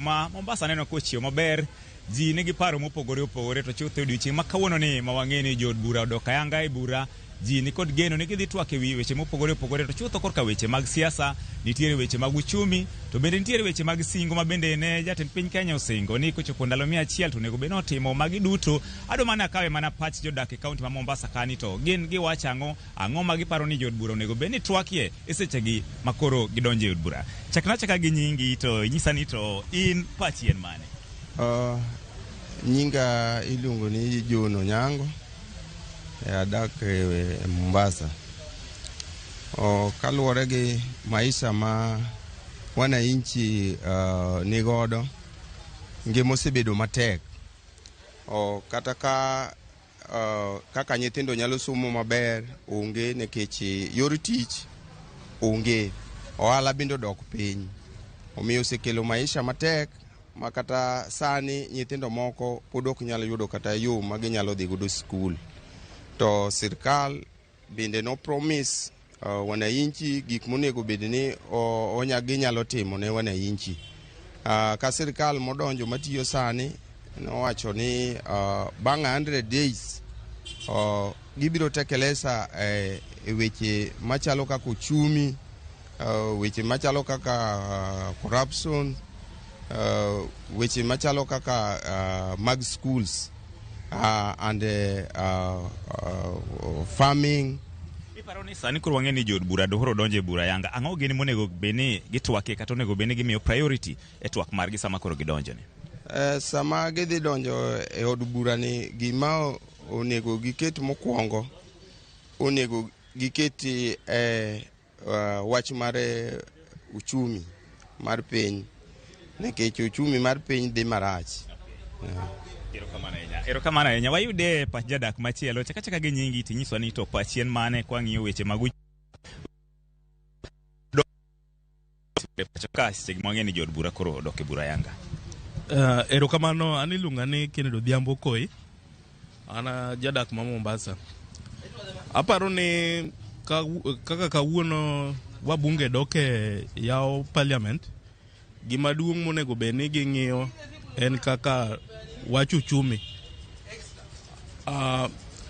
Kuma Mombasa neno kochiew maber, ji nigi paro mopogore opogore to chutho e odiochieng' ma kawuono ni ma wang'e ni jood bura odok ayanga e bura ji nikod geno ni gidhi twak e wi weche mopogore opogore to chutho korka weche mag siasa, nitiere weche mag uchumi to bende nitiere weche mag singo ma bende ne jatend piny Kenya osingo ni kochopo ndalo 100 to onego bed ni otimo magi duto. Adwa mana akawe mana pach jodak e kaunti ma Mombasa kani to gin giwacho ang'o, ang'o ma giparo ni jood bura onego bed ni twakie e sechegi ma koro gidonjo e od bura. Chakna achaka gi nyingi to inyisa ni to in pachi en mane? Nyinga iluongo ni John Onyango, adak e Mombasa. Kaluwore gi maisha ma wananchi nigodo, ngima osebedo matek. Kata ka kaka nyithindo nyalo somo maber onge nikech yor tich onge, ohala bende odok piny. Omiyo osekelo maisha matek ma kata sani nyithindo moko pod ok nyal yudo kata yo ma ginyalo dhi godo skul. To sirkal bende no promise wananchi gik monego bed ni ginyalo timo ne wananchi. Ka sirkal modonjo matiyo sani nowacho ni bang' 100 days gibiro tekeleza e weche machalo kaka uchumi, weche machalo kaka corruption, weche machalo kaka mag schools and farming. Iparo ni sani koro wang'e ni jood bura koro donjo e bura yanga, ang'o gini monego bed ni gitwakie kata onego bed ni gimiyo priority e twak margi sama koro gidonjo ni? Sama gidhi donjo e od bura ni, gima onego giket mokwongo, onego giket e wach mar uchumi mar piny, nikech uchumi mar piny dhi marach. Erokamano ahinya. Erokamano ahinya. Wayude pach jadak machielo. Chaka chaka gi nyingi tinyiswa ni to pachi en mane kwang'iyo weche mag pacho ka seche mwang'e ni jood bura koro odok e bura yanga. Erokamano, an iluonga ni Kennedy Odhiambo Koi. An jadak ma Mombasa. Aparo ni kaka kawuono wabunge dok e yawo parliament, gima duong' monego bed ni ging'iyo en kaka wach uchumi.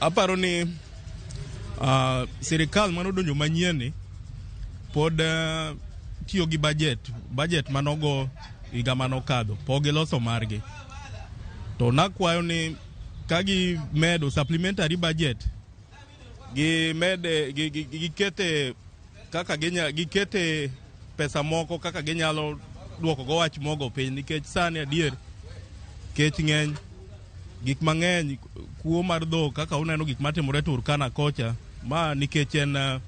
Aparo ni sirikal manodonjo manyien ni pod tiyo gi budget manogo higa manokadho, pok giloso margi. To nakwayo ni ka gimedo supplementary budget, gimede gikete kaka gikete pesa moko kaka ginyalo duoko go wach mogo piny, nikech sani adier kech ng'eny, gik mang'eny, kuo mar dhok kaka uneno gik matimore Turkana kocha, ma nikech en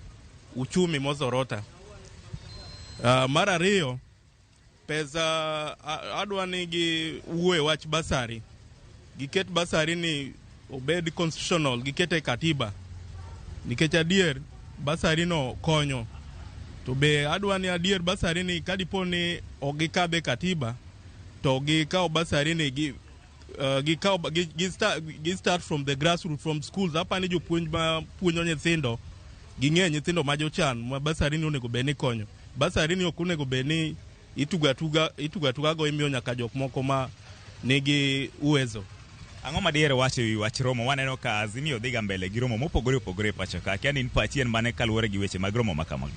uchumi mozorota. Mar ariyo, pesa adwa ni giwuo e wach bursary, giket bursary ni obed constitutional, gikete e katiba, nikech adier bursary no konyo. To be adwa ni adier bursary ni kadipo ni ok gikadhe katiba, to gikaw bursary ni gi gikaw gi start from the grassroots, from schools. Apani jopuonj ma puonjo nyithindo ging'e nyithindo ma jochan ma bursary ni onego bed ni konyo. Bursary ni ok onego bed ni itugo atuga itugo atuga go, imiyo nyaka jok moko ma nigi uwezo. Ang'o ma diher wacho ewi wach romo? Waneno ka Azimio dhiga mbele gi romo mopogore opogore e pacho ka. Akia ni in pachi en mane kaluwore gi weche mag romo ma kamagi?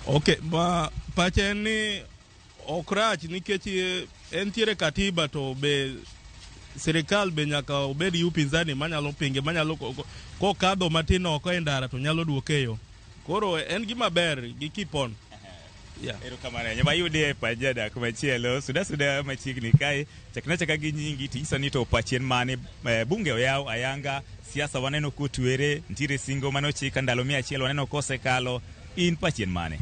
Okay, ma pacha en ni ok rach nikech entiere katiba, to be sirikal be nyaka obed gi upinzani manyalo pinge, manyalo kokadho matin oko e ndara to nyalo duoke e yo. Koro en gima ber gi keep on. Yeah. Erokamano ahinya. Wayude e pach jadak machielo. Suda suda machiegni kae. Chakna chaka gi nyingi tinyisa ni to pachi en mane? Bunge oyaw ayanga, siasa waneno kotwere, nitiere singo mane ochik ndalo 100 waneno kosekalo. In pachi en mane?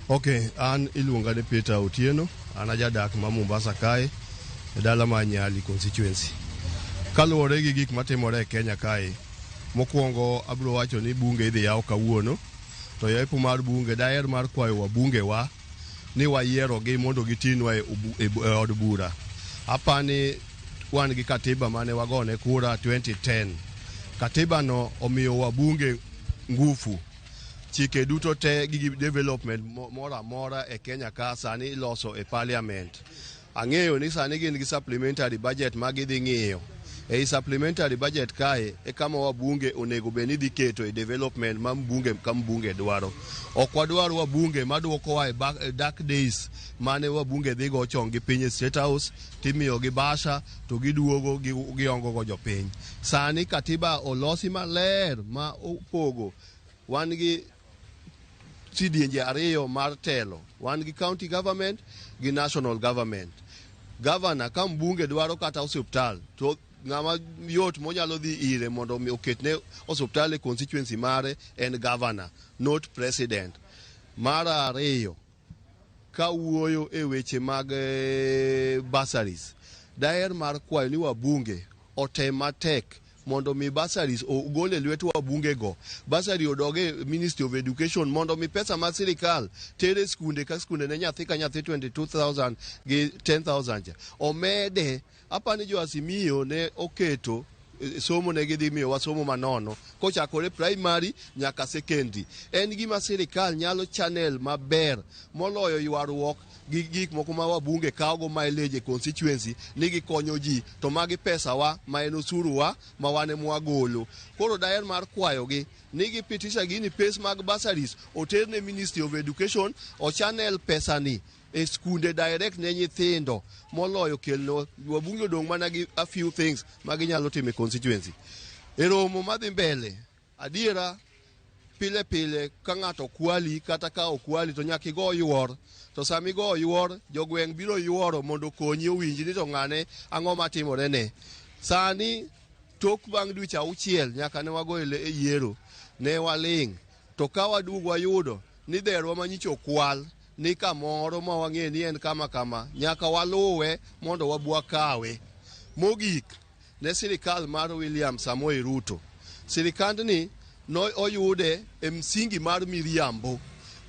Ok, an iluonga ni Peter Otieno, an ajadak ma Mombasa kae, e dala mar Nyali constituency. Kaluwore gi gik matimore e Kenya kae, mokwongo abiro wacho ni bunge idhi yaw kawuono, to yepo mar bunge daher mar kwayo wabunge wa ni wayierogi mondo gitinwa e od bura. Apani wan gi katiba mane wagone kura 2010. Katiba no omiyo wabunge ngufu. Chike duto te gi development moro amora e Kenya ka sani iloso e parliament. Ang'eyo ni sani gin gi supplementary budget ma gidhi ng'iyo. Ei supplementary budget kae e kama wabunge onego bed ni dhi keto e development ma mbunge ka mbunge dwaro. Ok wadwar wabunge maduokowa e dark days mane wabunge dhigo chon gi piny e State House timiyogi basha to giduogo giongo go jopiny. Sani katiba olosi maler ma opogo wan gi kidienje ariyo mar telo. Wan gi county government gi national government. Governor ka mbunge dwaro kata osiptal to ng'ama yot monyalo dhi ire mondo mi oketne osiptal e constituency mare en governor, not president. Mar ariyo, kawuoyo e weche mag bursaries, daher mar kwayo ni wabunge otem matek mondo mi bursaries ogol e lwet wabunge go. Bursary odog e Ministry of Education mondo mi pesa mar sirikal tere skunde ka skunde ne nyathi ka nyathi 22,000 gi 10,000 cha. Omede, apani jo Azimio ne oketo somo ne gidhi miyowa somo manono kochakore primary nyaka secondary. En gima sirikal nyalo channel maber moloyo ywaruok gi gik moko ma wabunge kawo go mileage e constituency ni gikonyo ji to magi pesa wa ma en osuru wa ma wan ema wagolo. Koro daher mar kwayogi ni gipitisha gini pes mag bursaries oter ne Ministry of Education ochannel pesa ni e skunde direct ne nyithindo moloyo kelno wabunge odong' mana gi a few things ma ginyalo timo e constituency. E romo madhi mbele, adiera pile pile ka ng'ato kwali kata ka okwali to nyaka igo yuor. To sama igo yuor, jogweng' biro yuoro mondo okonyi owinj ni to ng'ane ang'o matimore ne. Sani tok bang' dweche auchiel nyaka ne wago e yiero, ne waling'. To ka waduogo wayudo ni dherwa manyicha okwal ni kamoro ma wang'e ni en kama kama, nyaka waluwe mondo wabwa kawe. Mogik, ne sirikal mar William Samoei Ruto. Sirikandni no oyude e msingi mar miriambo.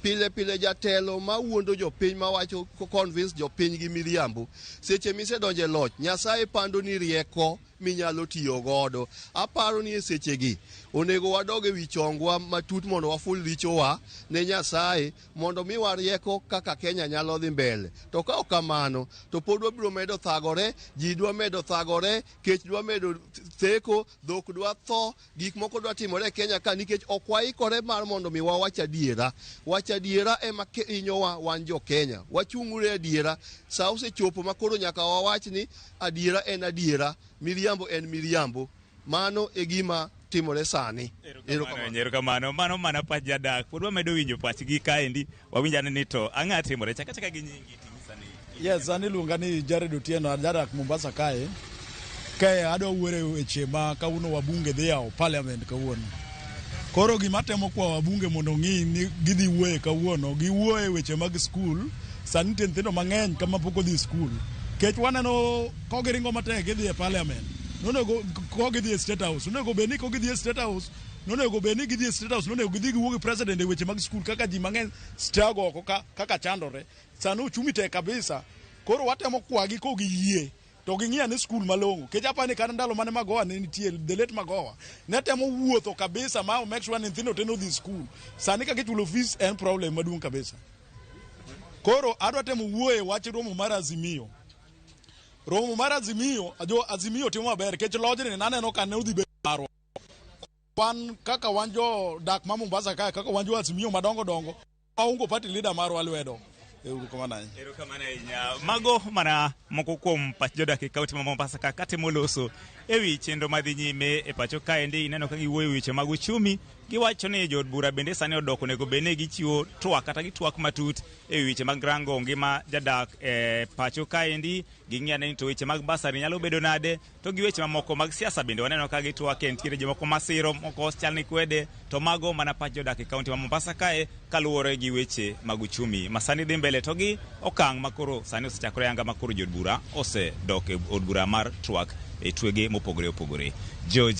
Pile pile jatelo mawuondo jopiny mawacho convince jopiny gi miriambo. Seche misedonjo e loch, Nyasaye pando ni rieko minyalo tiyo godo. Aparo ni e sechegi onego wadog e wi chongwa matut mondo waful richowa ne Nyasaye mondo miwa rieko kaka Kenya nyalo dhi mbele. To ka ok kamano, to pod wabiro medo thagore, ji dwa medo thagore, kech dwa medo theko, dhok dwa tho, gik moko dwa timore e Kenya ka nikech ok waikore mar mondo mi wawach adiera. Wach adiera ema hinyowa wan jo Kenya. Wachung'uru e adiera. Sa osechopo ma koro nyaka wawach ni adiera en adiera, miriambo en miriambo. Mano e gima timore sani. Erokamano. Erokamano. Mano mana pach jadak. Pod wamedo winjo pachgi kaendi. Wawinj ane ni to ang'a timore. Chak achaka gi nyingi ting'isa ni. Yes, an iluonga ni Jared Otieno, ajadak Mombasa kae. Kae adwa wuoyo e weche ma kawuono wabunge dhi yawo parliament kawuono. Koro gima temo kwa wabunge mondo ong'i ni gidhi wuoye kawuono, giwuoye e weche mag skul. Sani nitie nyithindo mang'eny kama pok odhi skul. Kech waneno kogiringo matek gidhi e parliament. Nonego kogidhi e State House. Onego bed ni kogidhi e State House, nonego bed ni gidhi e State House, nonego gidhi giwuo gi president e weche mag skul kaka ji mang'eny struggle oko ka, kaka chandore. Sani uchumi tek kabisa. Koro watemo kwagi kogiyie to ging'i ane skul malong'o. Kech apani kata ndalo mane Magoha ne nitie, the late Magoha, ne temo wuotho kabisa ma make sure ni nyithindo te nodhi skul. Sani kaka ichulo fees en problem maduong' kabisa. Koro adwa temo wuoyo e wach romo mar Azimio. Romo mar Azimio, jo Azimio timo maber kech lojni naneno ka ne odhi bedo marwa. Wan kaka wan jo dak ma Mombasa kae, kaka wan jo Azimio madongo dongo, waungo party leader marwa lwedo. Erokamano ahinya. Erokamano ahinya. Mago mana moko kuom pach jodak e kaunti ma Mombasa ka katemo loso e wi chenro madhi nyime e pacho kaendi. Ineno ka giwuoyo e weche mag uchumi. Giwacho ni jood bura bende sani odok onego bed ni gichiwo twak kata gitwak matut e wi weche mag rango ngima jadak e pacho kaendi. Ging'i ane ni to weche mag basari nyalo bedo nade, to gi weche mamoko mag siasa bende waneno ka gitwake. Nitiere jomoko masiro, moko chal ni kwede, to mago mana pach jodak e kaunti ma Mombasa kae kaluwore gi weche mag uchumi ma sani dhi mbele to gi okang' ma koro sani osechakore yanga ma koro jood bura osedok e od bura mar twak e twege mopogore opogore. George